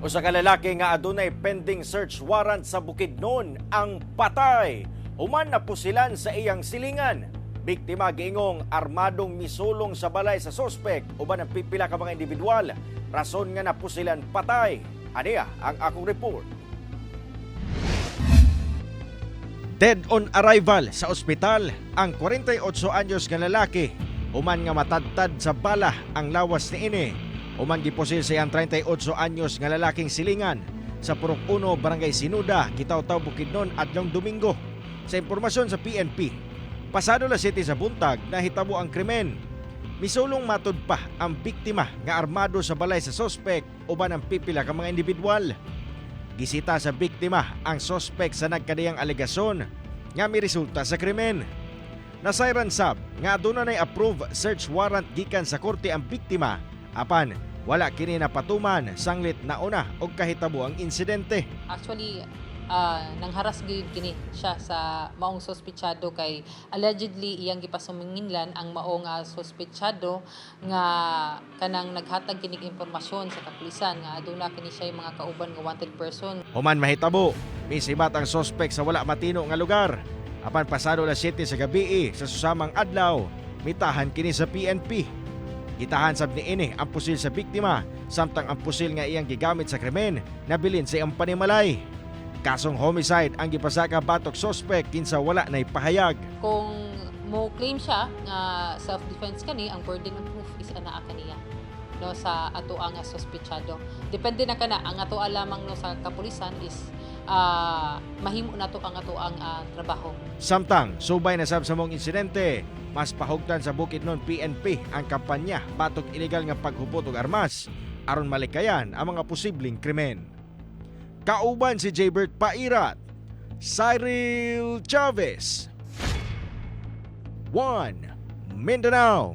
Usa ka lalaki nga adunay pending search warrant sa Bukidnon ang patay human napusilan sa iyang silingan. Biktima giingong armadong misulong sa balay sa sospek uban ang pipila ka mga individual. Rason nga napusilan patay. Aniya ang akong report. Dead on arrival sa ospital ang 48 anyos nga lalaki human nga matadtad sa bala ang lawas niini. Human gipusil sa iyang 38 anyos nga lalaking silingan sa Purok 1, Barangay Sinuda, Kitaw-Taw, Bukidnon adlong Domingo. Sa impormasyon sa PNP, pasado alas 7 sa buntag nahitabo ang krimen. Misulong matud pa ang biktima nga armado sa balay sa sospek uban ang pipila ka mga individual. Gisita sa biktima ang sospek sa nagkadiyang alegasyon nga miresulta sa krimen. Nasayran sab nga aduna nay approved search warrant gikan sa korte ang biktima, apan wala kini napatuman sanglit nauna og kahitabo ang insidente. Actually, nangharas gyud kini siya sa maong sospechado kay allegedly iyang gipasuminginlan ang maong sospechado nga kanang naghatag kinig impormasyon sa kapulisan nga aduna kini siya mga kauban nga wanted person. Human mahitabo, misibat ang sospek sa wala matino nga lugar. Apan pasado alas 7 sa gabi sa susamang adlaw, mitahan kini sa PNP. Gitahan sab niini ang pusil sa biktima samtang ang pusil nga iyang gigamit sa krimen nabilin sa iyang panimalay. Kasong homicide ang gipasaka batok sospek kinsa wala nay pahayag. Kung mo claim siya nga self-defense kani, ang burden of proof is anaa kaniya, no, sa ato ang sospechado. Depende na kana. Ang ato lamang, no, sa kapulisan is mahimo nato ang ato ang trabaho. Samtang subay na sab sa maong insidente, mas pahugtan sa Bukidnon PNP ang kampanya batok ilegal nga paghupot og armas aron malikayan ang mga posibleng krimen. Kauban si Jaybert Pairat, Cyril Chavez, 1 Mindanao.